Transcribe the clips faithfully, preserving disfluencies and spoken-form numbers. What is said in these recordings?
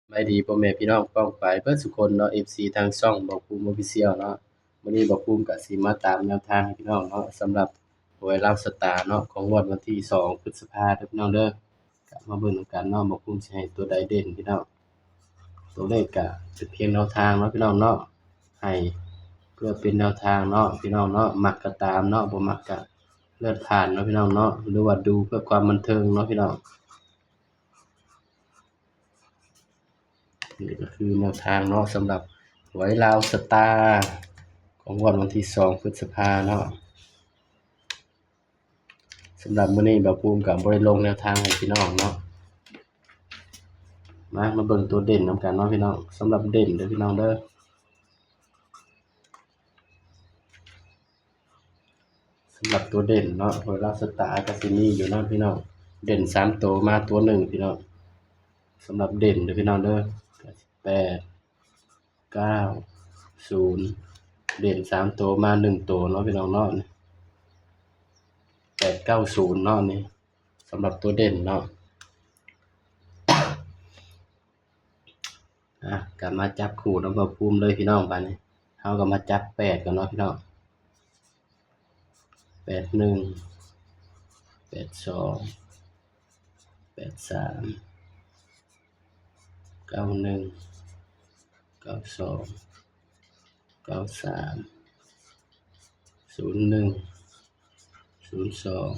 สบายดีพ่อแม่พี่น้องป้องปายเบิดสุคนเนาะ เอฟซี ทางช่องบ่าวภูมิ Official เนาะ มื้อนี้บ่าวภูมิก็สิมาตามแนวทางให้พี่น้องเนาะ สำหรับหวยลาวสตาร์เนาะ ของงวดวันที่สองพฤษภาเด้อพี่น้องเด้อ ก็มาเบิ่งนำกันเนาะ บ่าวภูมิสิให้ตัวใดเด่นพี่น้อง ตัวเลขก็เป็นเพียงแนวทางเนาะพี่น้องเนาะ ให้เพื่อเป็นแนวทางเนาะพี่น้องเนาะ มักก็ตามเนาะ บ่มักก็เลื่อนผ่านเนาะพี่น้องเนาะ หรือว่าดูเพื่อความบันเทิงเนาะพี่น้อง นี่ก็คือแนวทางเนาะ สำหรับหวยลาวสตาร์ของงวดวันที่สองพฤษภาเนาะ สำหรับมื้อนี้บ่าวภูมิก็บ่ได้ลงแนวทางให้พี่น้องเนาะ มา มาเบิ่งตัวเด่นนำกันเนาะพี่น้อง สำหรับเด่นเด้อพี่น้องเด้อ สำหรับตัวเด่นเนาะ หวยลาวสตาร์ก็สิมีอยู่เนาะพี่น้อง เด่นสามตัวมาตัวหนึ่งพี่น้อง สำหรับเด่นเด้อพี่น้องเด้อ แปดเก้าศูนย์ เด่นสามตัวมาหนึ่งตัวเนาะพี่น้องเนาะ แปดเก้าศูนย์ เนาะนี่ สำหรับตัวเด่นเนาะ อ่ะ ก็มาจับคู่นำบ่าวภูมิเลยพี่น้อง บาดนี้ เฮาก็มาจับแปดกันเนาะพี่น้อง แปดหนึ่ง แปดสอง แปดสาม เก้าหนึ่ง เก้าสอง เก้าสาม ศูนย์หนึ่ง ศูนย์สอง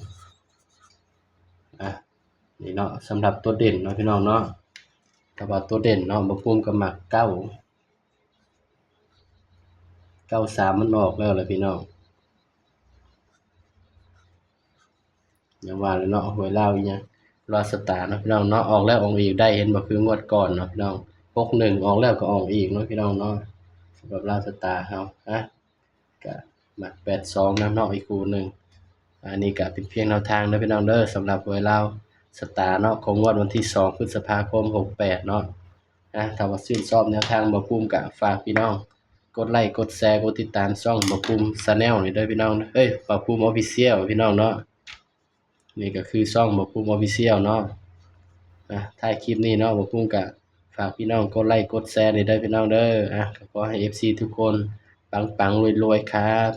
อ่ะ นี่เนาะ สำหรับตัวเด่นเนาะพี่น้องเนาะ แต่ว่าตัวเด่นเนาะ บ่าวภูมิก็มักเก้า เก้าสาม มันออกแล้วล่ะพี่น้อง อย่างว่าแหละเนาะ หวยลาวอีหยัง ลาวสตาร์เนาะพี่น้องเนาะ ออกแล้วออกอีกได้ เห็นบ่ คืองวดก่อนเนาะพี่น้อง หกหนึ่ง ออกแล้วก็ออกอีกเนาะพี่น้องเนาะ สำหรับลาวสตาร์เฮา อ่ะ ก็มักแปดสองนำเนาะ อีกคู่หนึ่ง อันนี้ก็เป็นเพียงแนวทางเด้อพี่น้องเด้อ สำหรับหวยลาวสตาร์เนาะ ของงวดวันที่สองพฤษภาคมหกแปดเนาะ อ่ะ ถ้าว่าชื่นชอบแนวทางบ่าวภูมิก็ฝากพี่น้องกดไลค์กดแชร์กดติดตามช่องบ่าวภูมิ Channel นี่เด้อพี่น้อง เอ้ย บ่าวภูมิ Official พี่น้องเนาะ นี่ก็คือช่องบ่าวภูมิ Official เนาะ อ่ะ ท้ายคลิปนี้เนาะ บ่าวภูมิก็ฝากพี่น้องกดไลค์กดแชร์นี่เด้อพี่น้องเด้อ อ่ะ ก็ขอให้ เอฟซี ทุกคนปังๆรวยๆครับ